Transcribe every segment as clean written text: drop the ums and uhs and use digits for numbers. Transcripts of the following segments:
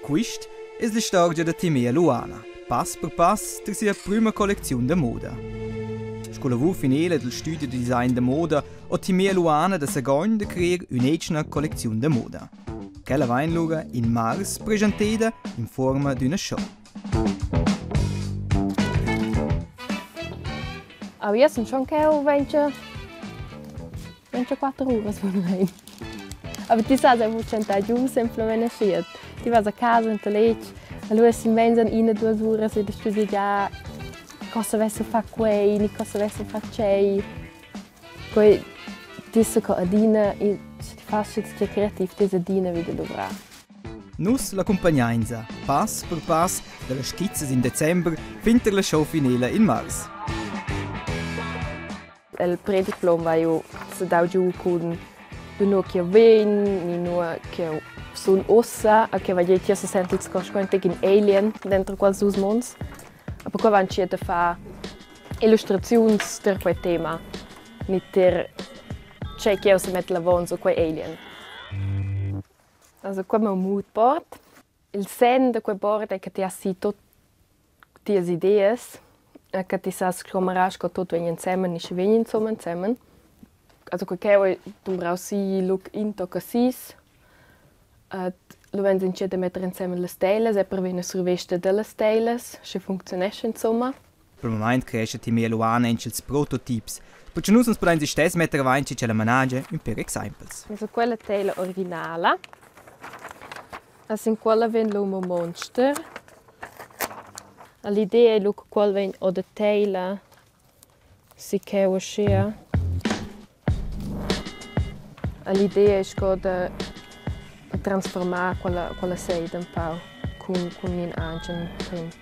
Quist es l'istorgia da Timea Luana, pass per pass ter sia prüma collecziun da moda. Sco lavur finela del stüdi da design da moda ho Timea Luana da Sagogn da creer ün'etschna collecziun da moda. Quella vain lura in mars preschanteda in fuorma d'üna show. Aber io sun schon cheu 20 24 uras bunamein. Aber ti sas era buc tschentar giu semplamein aschia. Ti vas a casa enta letg, allura silmeins han ina duas uras ed studegiar co savess far quei ni co savess far tschei. Quei ti sa co adina sche ti fas tgei creativ ti es adina vi da luvrar. Nus l'accumpagnainsa pass per pass da las skizzas in december fin tar la show finala in mars. El prediplom vai ju sedau giu cun nua ch'jeu vegn ni nua ch'jeu sun ussa e che va gie tier sesentir sco sco in tec in alien denter quels dus munds. E perquei van entschiet a far illustraziuns tier quei tema ni tier tgei ch'jeu semettel avon su quei alien. Also quei meu moodboard. Il senn da quei board ei che ti has si tut tias ideas e che ti sas sclomerar sco tut vegn ensemen ni sche vegn insumma ensemen. Also quei cheu ei dumbrau si luc in tocca sis ed lu vegns entschiet a metter ensemen las teilas e per vegnir survesta dallas teilas, sche funcziunescha insumma. Pel mumaint creescha Timea Luana aint ils prototips, perche nus ans pudains istess metter avaint chi ch'ella managia ün pêr exaimpels. Also quella teila originala E sin quella vegn lu mo monster. L'idea ei lu che quel vegn or da teila si cheu aschia. L'idea ei sco da transformar quella quella seida empau cun cun in agen print.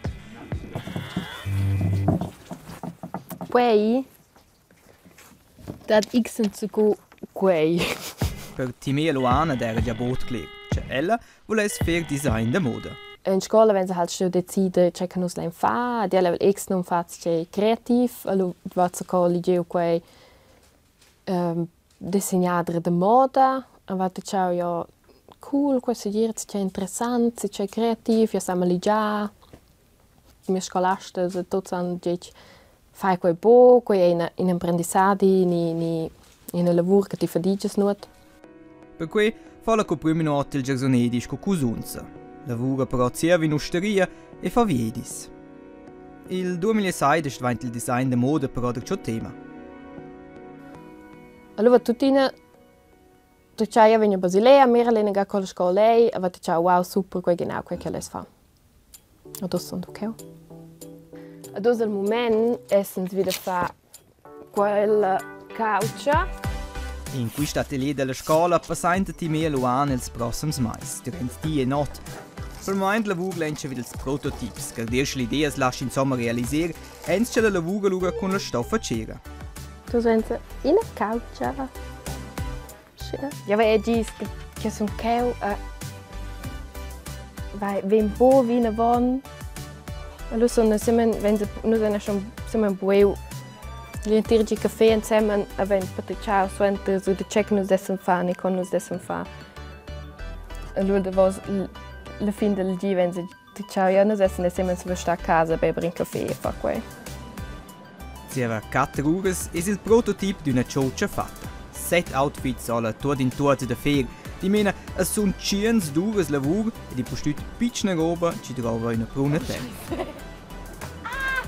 Quei Dat x enzacu quei. Per Timea Luana d'eira già bod cler cha ella vuless fer design da moda. In scola vegn halt stuiu decider tgei che nus lein far. Ed ella X nun fatg tgei creativ, alura va zaco ligiu quei dessignadra da moda. E va tschau jo cool, quei segir tgei interessant, tgei creativ, io sa maligiar. Mias scolastas e tuts han detg fai quei buc, quei ei ina in emprendissadi ni ni ina lavur che ti fadigias nuot. Perquei fa la co prüm not il giarsunedi sco cusunza. Lavura però zieva in usteria e fa viedis. Il 2016 dvainta il design da moda però da ciò tema. Allura tuttina Tgei vegn a Basilea, mira inaga co la scola ei e va tgei wow super quei genau quei che less far. Ed uss sun cheu. Ed uss il mument essens vi da far quella cautscha. In quist atelier della scola passainta Timea Luan ils prossems mais, durant di e not. Pel mumaint lavur l'entscha vid ils prototips, per dir sche l'ideas lascha insomma realiser, ens cha la lavur lura cun la stoffa tschera. Tu senza ina cautscha. Ja vai gis che sun cheu e vai vegn buc vinavon. Lu sun ensemen vein nus vein schon ensemen buiu gl'entir gi caffé ensemen e vein patratgau suenter sur da tgei che nus dessen far ni co nus dessen far. E lu davos la fin dil gi vein Ciao, ja, nus essan ensemen suva star a casa, beber in caffè e far quei. Zieva quatter uras es il prototip d'üna chotscha fatta. Set outfits ho la tuot in tuot da fer. Dimena es sun tschients d'uras lavur ed impustüt pitschna roba chi drouva üna pruna temp. Ah!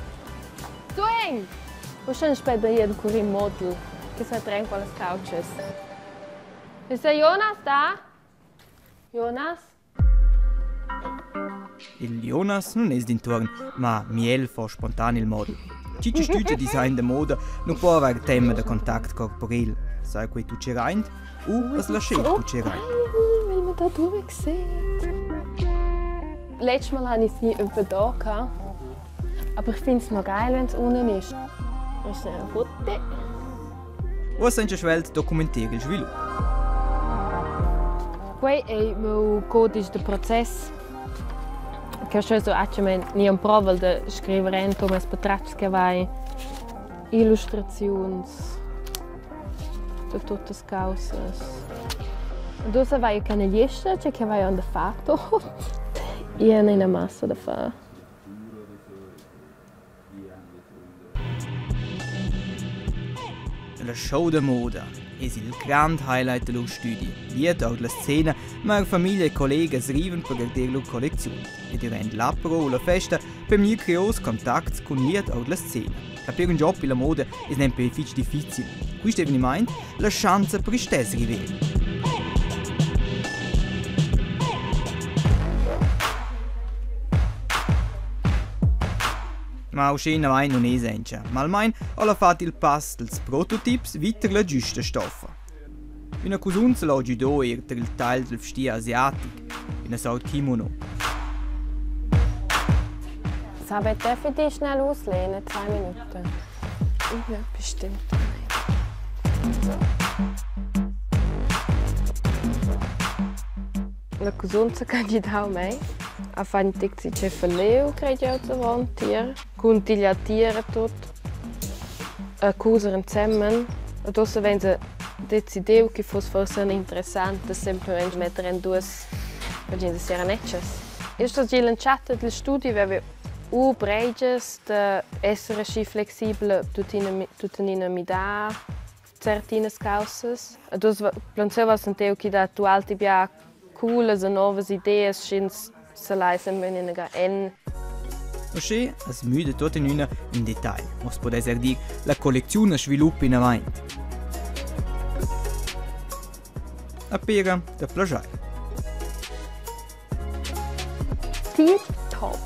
Swing! Uschè spetta io da currir model che sa tren con las couches. Ist der Jonas da? Jonas? Il Jonas nun es d'intuorn, ma miel fo spontan il model. Chi chi stüdgia design da moda nu po avair temma da contact corporel, saja quai tucher aint u as lascher tucher aint. Weil man da durchsieht. Letztes Mal habe ich es nie etwa da gehabt. Aber ich finde es noch geil, wenn es unten ist. Das ist ein Foto. Uossa in svelt documentar il svilup. Quei ei meu codice de process che jeu so atgnamein ni emprovel da scriver ento mes patratgs che vai illustraziuns da tuttas caussas. Ussa vai io canagliesta, tgei che vai on da far tot. Io ina massa da far. La show da moda es il grand highlight da lur stüdi. Liet our la scena, ma eir famiglia e collegas rivan per guarder lur collecziun. E dürant l'apero u la festa per gnir creos contacts cun liet our la scena. Capir ün job illa moda es nempe fich difficil. Quist evenimaint la schanza per istess river. Ma uschè vain nun es auncha. Ma almain ho la fat il pass dals prototips vi tar la giüsta stoffa. Üna cusunza l'ho güdo eir tar il tagl dal vsti asiatic, üna sort kimono. Sabet, darf ich dich schnell auslehnen? 2 Minuten. Ja, bestimmt. La cusunza che ha gidau mei a far in tec che fa leu, crei jeu, davontier, cun tigliar tier e tut, a cuser ensemen. Ed ussa vein se decidiu che fuss forsa interessant da semplamein metter en duas vaginas serenetschas. Io sto dir, l'entschatta dil studi veva u breigias da esser aschi flexibla tuttina tuttenina midar certinas caussas. Ed uss plaunsieu va senteu ch'i dat ualti bia coolas e novas ideas sch'ins selai semplamein inaga en. Uschè as müda tuot in üna ün detagl. Uoss pudess eir dir, la collecziun as sviluppa inavant. A pera da plaschair. Tip top.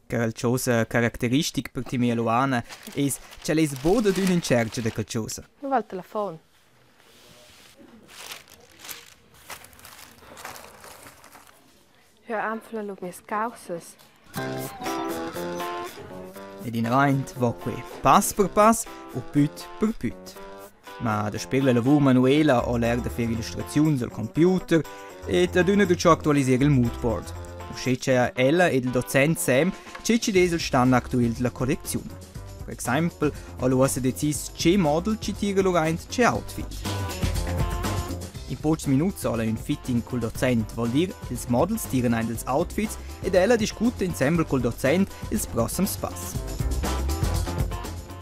Qualchosa caracteristic per Timea Luana es ch'el es bod adüna in tschercha da qualchosa. Nu va il telefon. Jeu anflel lu mias caussas. Ed inavant va quei pass per pass u püt per püt. Ma dasper la lavur manuela ho l'er da fer illustraziuns al computer ed adüna da ciò actualiser il moodboard. Uschè cha ella ed il docent Sam che chi'd es il stand actuel della collecziun. Per exaimpel ho uossa decis che model chi tira lur aint che outfit. In pochs minuts ho ella ün fitting cul docent, vuol dir ils models tiran aint ils outfits ed ella discuta insembel cul docent ils prossems pass.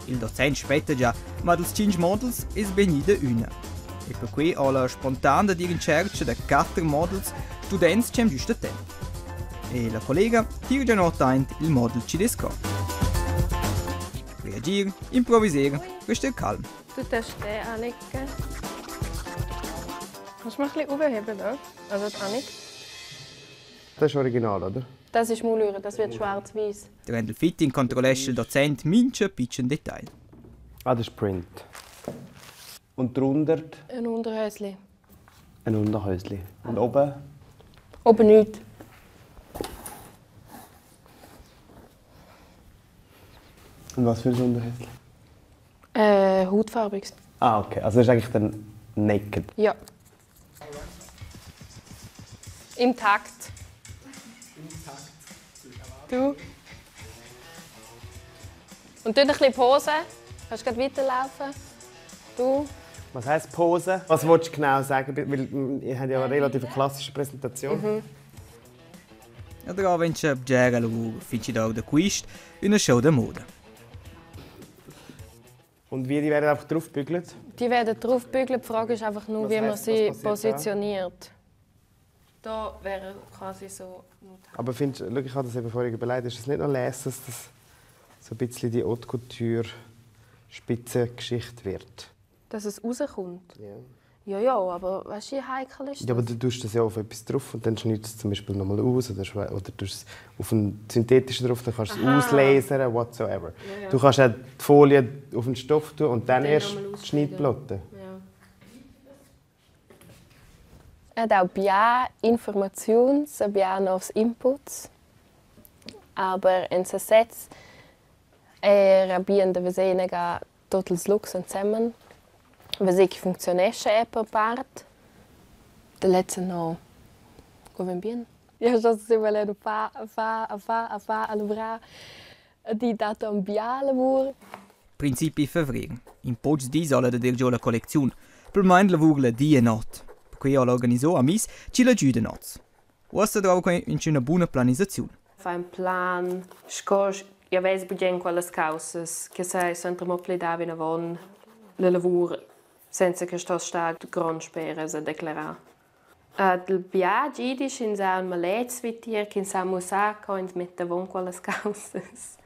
Il docent spetta già, ma dals tschinch models es vegnida üna. E perquai ho la spontan dad ir in tschercha da quatter models students chi han güst a temp. E la collega tira già not aint il model chi dess co. Reagir, improviser, rester calm. Du darfst den anlegen. Kannst du mal ein bisschen aufheben da? Also die Annik. Das ist original, oder? Das ist Molüre, das wird schwarz-weiß. Durant il fitting controllescha il docent mincha pitschen detagl. Ah, das ist Print. Und drunter? Ein Unterhäusli. Ein Unterhäusli. Und oben? Oben nichts. Und was für ein Unterhäusli? Hautfarbiges. Ah, okay. Also das ist eigentlich dann naked? Ja. Im Takt. Du. Und dann ein bisschen Pose. Kannst du weiterlaufen. Du. Was heisst Pose? Was willst du genau sagen? Weil ihr habt ja eine relativ klassische Präsentation. E però vendscha bgera lavur fin chi dà da quist üna show da moda. Und wie die werden einfach draufgebügelt? Die werden draufgebügelt. Die Frage ist einfach nur, Was wie man heisst, sie was passiert da? positioniert. Da wäre quasi so. Aber findest, schau, ich habe das eben vorhin überlegt, ist es nicht noch lässig, dass das so ein bisschen die Haute Couture Spitzengeschichte wird? Dass es rauskommt. Ja. Ja, ja, aber weißt du, wie heikel ist das? Ja, aber du tust das ja auf etwas drauf und dann schneidest du es zum Beispiel nochmal aus oder tust es auf einen synthetischen drauf, dann kannst du es auslasern, whatsoever. Ja, ja. Du kannst auch die Folie auf den Stoff tun und dann Dann erst nochmal die ausschneiden. Schneidplatte. Ja. Er hat auch bia informaziuns, bia novs inputs. Aber en sesez era bien da veser inaga tut ils looks ensemen. Veser che funcziunescha er per part. Da lezza no go ven bien. Ja, sto sempre a fa, a fa, a fa, a fa, a luvrar. Di dat un bia lavur. Principi favrer. In pochs dis ho la da dir giò la collecziun. Pel mumaint lavur'la di e not. Perquei ho organiso amis chi la giüdan hoz. Uossa drouva quai üna buna planisaziun. Fa un plan, sco io vess bugen quellas caussas che sai sempre mo plidar vinavon la lavur senza che sto star grond speras a declarar. Dal viadi idisch ins ha un maletg vitier ch'ins sa mussar co ins metta avon quellas caussas.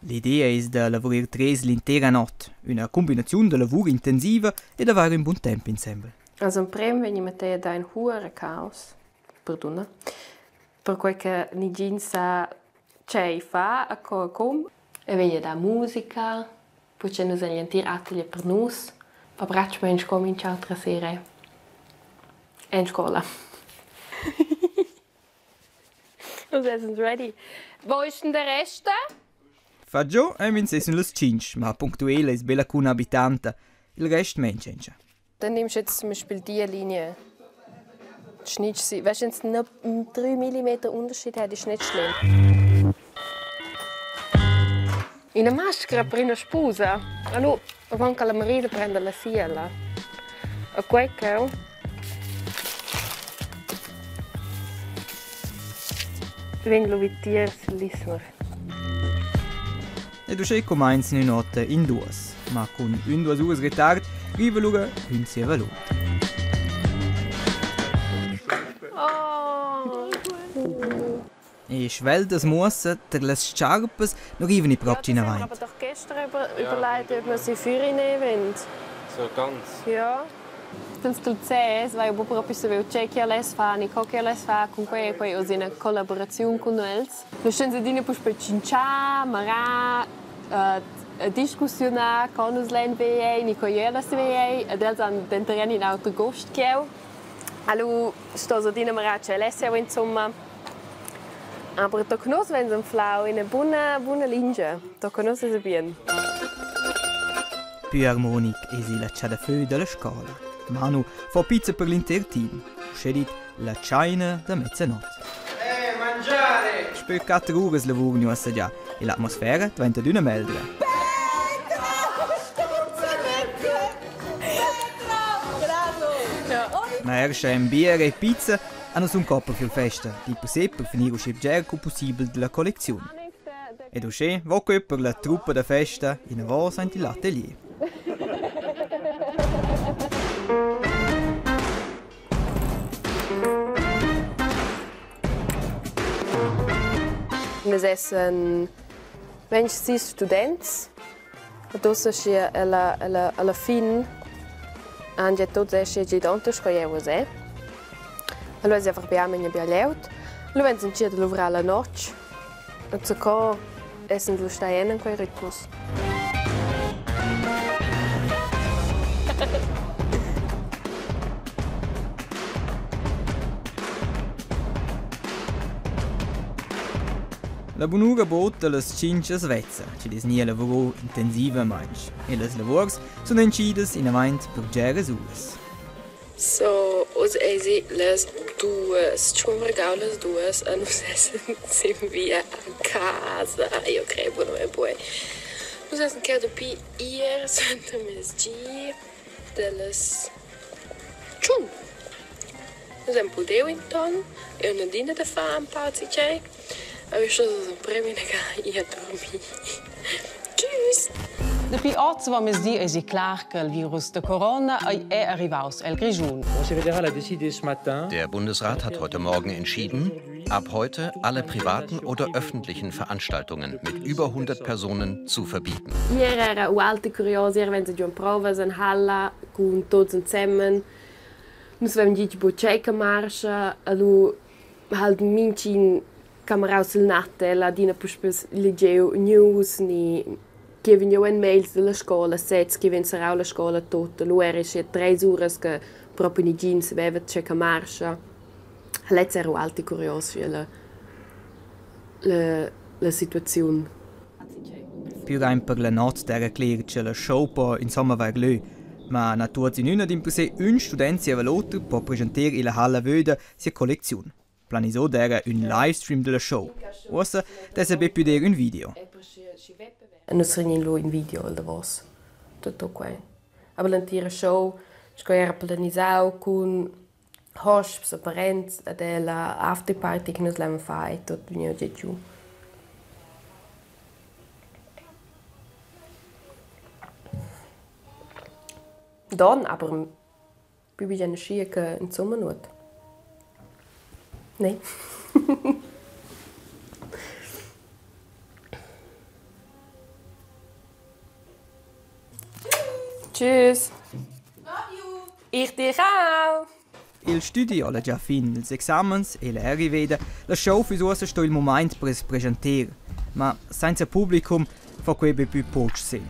L'idea es da lavurer tres l'intera not, üna cumbinaziun da lavur intensiva e d'avair ün bun temp insembel. Also emprem vegn Mattea da in huere caos, perduna, perquei che nigin sa tgei fa a co e cum. E vegn a dar musica, poi c'è nus egl entir atelier per nus, fa praticamente sco minch'autra sera en scola. Nus essens ready. Wo ist denn der Rest? Fat giò am in ses las tschinch, ma punctuela es bella cun abitanta. Il rest mencencha. Dann nimmst du jetzt zum Beispiel die Linie. Schneidest sie. Weißt du, wenn es nur 3 mm Unterschied hat, ist nicht schlimm. Ina maschera per ina spusa. Allora, avant che la marida prenda la siala. A quei cheu vegn lu vitiers l'ismer. Ed uschè cumainzan ün'ota in duos, ma cun ün duos uras retard riva lura ün zieva l'oter. Oh. E svelt as muossa tar las s-charpas nu rivani propcha Ja, das haben wir inavant. aber doch gestern überlegt, ob wir sie für nehmen. So ganz. Ja. Dals Dulzès vai buca propi saviu tgei ch'jeu less far ni co ch'jeu less far cun quei e quei oz ina collaboraziun cun els. Nus stein adina puspei tschintschar, marar, discussiunar co nus lein vegnir ni co jeu less vegnir ed els han denteren in auter gust ch'jeu. Alura stos adina marar tgei less jeu insumma. Aber tochen nus vein anflau ina buna buna lingia. Tochen nus esa bien. Pü armonic es illa chadafö da la scoula. Manu fa pizza per l'inter team, uschè dit la tschaina da mezzanot. Eh, mangiare! Spö quatter uras lavur gnü assagià e l'atmosfera dvainta adüna meglra. Ma er sche en bier e pizza hanno sun coppa fil festa, di per se per finir uschè bger co possibel della collecziun. Ed uschè vo que per la truppa da festa inavos aint il atelier. Nus essan 26 students ed ussa schi alla fin han gia tuts eschi gidonters sco jeu uss è. Allura es einfach bia memia bia glieud. Lu vein entschiet a luvrar la notg e zaco essan lu stai en quei ritmus. La bunura bod da las tschinch as vezza, chi'd es gnü lavurò intensivamaing e las lavuors sun entschidas inavant per bgeras uras. So, oz eisi las duas, tschunvergau las duas e nus essan sin via a casa. Io crei buca mai buc. Nus essan cheu dapi ier suentermiezgi dallas tschun. Nus havein pudiu in ton, eu adina da far empau zatgei. Aber ich stoss emprem inaga ir a durmir. Tschüss! Dapi oz avonmezdi eisi clar che il virus da corona ei è arrivaus el Grischun. Der Bundesrat hat heute Morgen entschieden, ab heute alle privaten oder öffentlichen Veranstaltungen mit über 100 Personen zu verbieten. Ier era ualti curios, ier vein giu emprovas en halla cun tuts ensemen. Nus vevan ditg buc tgei che marscha e lu halt mintgin camerau sil natel adina puspei legiu news ni che vegniu en mails dalla scola sez che vegn serrau la scola tut. Lu era schi treis uras che propi negin saveva tgei che marscha. Lez era ualti curios vid la situaziun. Pür aint per la not d'eira cler cha la show po insomma vair lö. Ma na tuots in üna dimpersè ün student zieva l'oter po preschanter illa halla vöda sia collecziun. Planisò d'eira ün livestream da la show. Uossa dessa be pü der ün video. Nus vegnin lu in video il davos tutto quei. Aber l'entira show sco era planisau cun Hosps e parents ad ella afterparty che nus levan far e tut vegniu gia giu. Don, aber più bisogna scia che insomma nuot. Nee. Tschüss. Ich dich auch. Il studi alla già fin ils examens e la arriveda, la show füss uossa sto il mumaint per as preschanter. Ma sainza publicum fa quai be pü poch sen.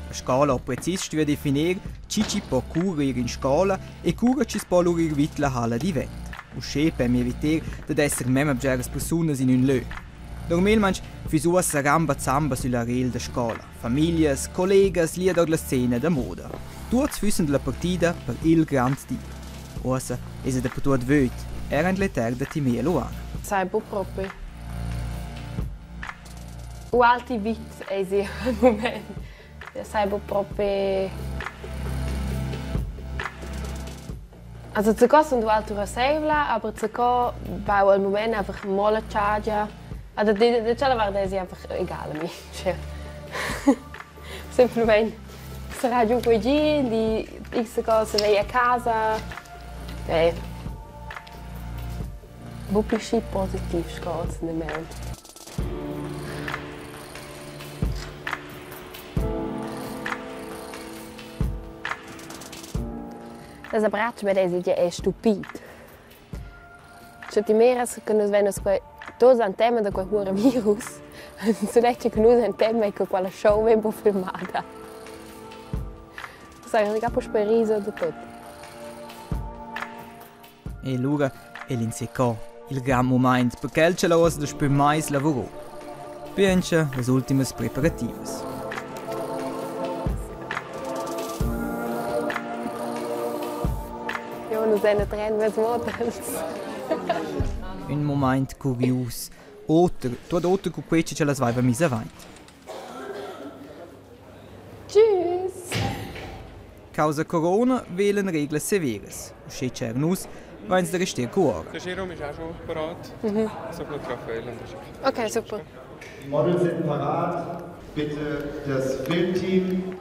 La scola ho precis stuvü definir chi chi po currer in scola e cura chi's po lura ir vid la halla d'event. Uschè per eviter dad esser memma bgeras persunas in ün lö. Normalmaing füss uossa ramba zamba süll'arel da scola. Famiglias, collegas, liad our la scena da moda. Tuots füssen da la partida per il grand di. Uossa esa dapertuot vöd, era in l'eter da Timea Luana. Sai bu propi. Ualti vit eisi al mument. Sai bu propi. Also zaco sun ualti rasseivla, aber zaco vau al mument einfach mo la chargia. Also da tschella vart eisi einfach egal a mi. Semplamein sarà giu quei gi, di x cosa vegli a casa. Eh. Buc pli schi positiv sco oz damaun. Das abbraccio med eisi gie è stupid. Sche ti miras che nus vein quei tuts han tema da quei huere virus, suletg che nus han tema che quella show vegn buca filmada. Sai, capo puspei riso da tut. E lura el in secò, il gran mumaint per quel ch'el ha uossa daspö mais lavurò. Piencha las ultimas preparativas. Jo, nus ein tren mes motels. Ün mumaint curius, oter, tuot oter cu quei che las vaiva miss avaint. Tschüss! Causa corona velen reglas severas. Uschè cha eir nus vains da rester cuora. Der Jerome ist auch schon parat. So mit Raphael und das Okay, super. Die Models sind parat. Bitte das Filmteam.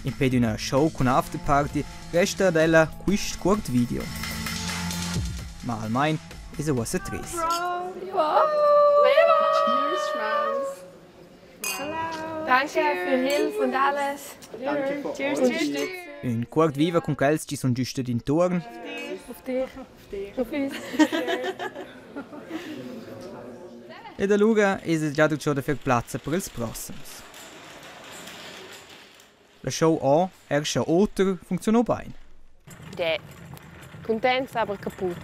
Impè d'üna show cun afterparty resta ad ella quist cuort video. Ma almain esa uossa tres. Cheers, Schmaus. Danke für Hilfe und alles. Danke Cheers, cheers. Ün cuort viva cun quels chi sun güsta d'intuorn. Auf dich. Auf dich. Auf uns. Ed alura esa già darcheu da fer plazza per ils prossems. La show ho, eir scha oter, funcziunò bain. Ja. Cuntents, aber kaputt.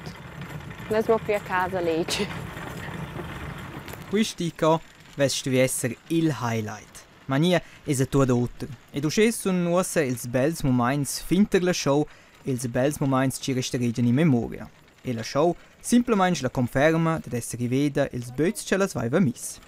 Lass mal più a casa legge. Quist di co vess stuvü esser il highlight. Ma nia esa tuot oter. Ed uschè sun uossa ils bels mumaints fin tar la show ils bels mumaints chi restaregian in memoria. E la show simplamaing la conferma dad esser riveda ils böts ch'ellas vaiva miss.